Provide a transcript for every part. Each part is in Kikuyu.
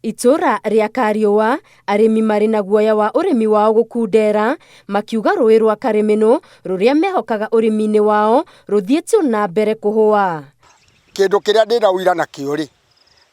Itũra rĩa Kariũa, arĩmi marĩ na guoya wa ũrĩmi wao gũkundera, makiuga rũĩ rwa Karĩmĩnũ rũrĩa mehokaga ũrĩmi-inĩ wao rũthiĩte na mbere kũhũa. Kĩndũ kĩrĩa ndĩna ũira nakĩo rĩ,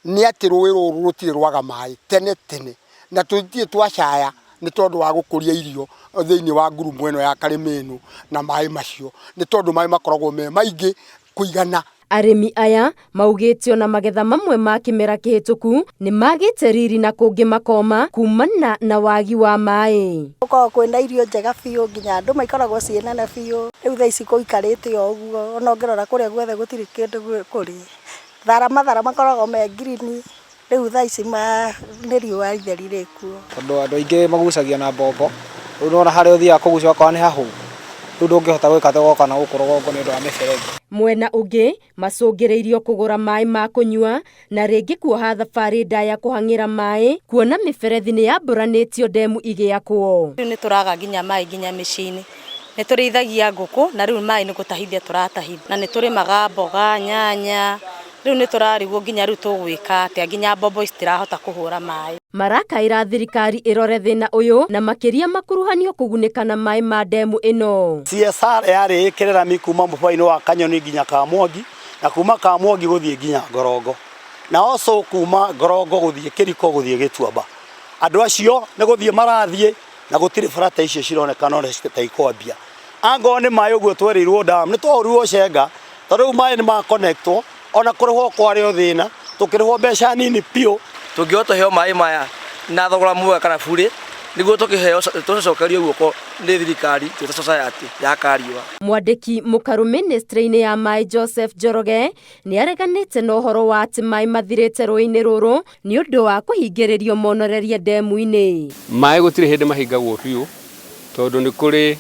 nĩ atĩ rũĩ rũrũ rũtirĩ rwaga maĩ tene tene, na tũtirĩ twacaya nĩ tondũ wa gũkũria irio thĩinĩ wa ngurumo ĩno ya Karĩmĩnũ na maĩ macio, nĩ tondũ maĩ makoragwo me maingĩ kũigana. Arĩmi aya maugĩte ona magetha mamwe ma kĩmera kĩhĩtũku nĩ magĩte riri na kũngĩ makoma kumana na wagi wa maĩ. Gũkoragwo kwĩna irio njega biũ nginya andũ maikoragwo ciĩ nene biũ. Rĩu thaa ici gũikarĩte o ũguo, ona ũngĩrora kũrĩa guothe gũtirĩ kĩndũ kũrĩ. Thara mathara makoragwo me ngirini, rĩu thaa ici nĩ riũa itheri rĩkuo. Tondũ andũ aingĩ magucagia na mbombo, rĩu nĩwona harĩa ũthiaga kũgucia ũgakora nĩ hahũu, rĩu ndũngĩhota gwĩka atĩ ũgoka na gũkũ rũgongo nĩ ũndũ wa mĩberethi. Mwena ũngĩ macũngĩrĩirio kũgũra maĩ ma kũnyua na rĩngĩ kuoha thabarĩ ndaya kũhang'ĩra maĩ kuona mĩberethi nĩ yambũranĩtio ndemu igĩakwo. Rĩu nĩ tũraga nginya maĩ nginya mĩciĩ-inĩ. Nĩ tũrĩithagia ngũkũ na rĩu maĩ nĩ gũtahithia tũratahithia, na nĩ tũrĩmaga mboga, nyanya, rĩu nĩ tũrarigwo nginya rĩu tũgwĩka atĩa, nginya mbombo citirahota kũhũra maĩ. Marakaĩra thirikari ĩrore thĩna ũyũ na makĩria makuruhanio kũgunĩka na maĩ ma ndemu ĩno. CSR yarĩ ĩkĩre rami kuma mũbaa-inĩ wa Kanyoni nginya Kamwangi na kuma Kamwangi gũthiĩ nginya Ngorongo, na also kuma Ngorongo gũthiĩ Kĩriko gũthiĩ Gĩtuamba. Andũ acio nĩ gũthiĩ marathiĩ na gũtirĩ bara ta icio cironekana ona ta ikwambia. Angorwo nĩ maĩ ũguo twerĩirwo dam, nĩ twahũrirwo cenga tondũ rĩu maĩ nĩ ma connect wo, ona kũrĩhwo kwarĩ o thĩna, tũkĩrĩhwo mbeca nini biũ. Tũngĩhota tũheo maĩ maya na thogora mwega kana burĩ, nĩguo tũkĩheo tũcokerio guoko nĩ thirikari twĩ ta society ya Kariũa. Mwandĩki mũkarũ ministry-inĩ ya maĩ Joseph Njoroge nĩ areganĩte na ũhoro wa atĩ maĩ mathirĩte rũĩ-inĩ rũrũ nĩ ũndũ wa kũhingĩrĩrio monorerie ndemu-inĩ. Maĩ gũtirĩ hĩndĩ mahingagwo biũ tondũ nĩ kũrĩ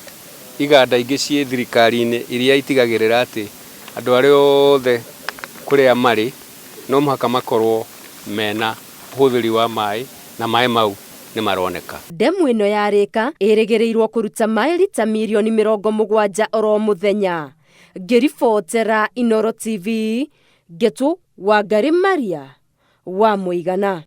iganda ingĩ ciĩ thirikari-inĩ iria itigagĩrĩra atĩ andũ arĩa othe kũrĩa marĩ no mũhaka makorwo mena ũhũthĩri wa maĩ na maĩ mau nĩ maroneka. Ndemu ĩno ya Rĩka ĩrĩgĩrĩirwo kũruta maĩ rita mirioni 70 oro mũthenya. Ngĩribotera Inooro TV, Ngetu Wangari Maria wa Mũigana.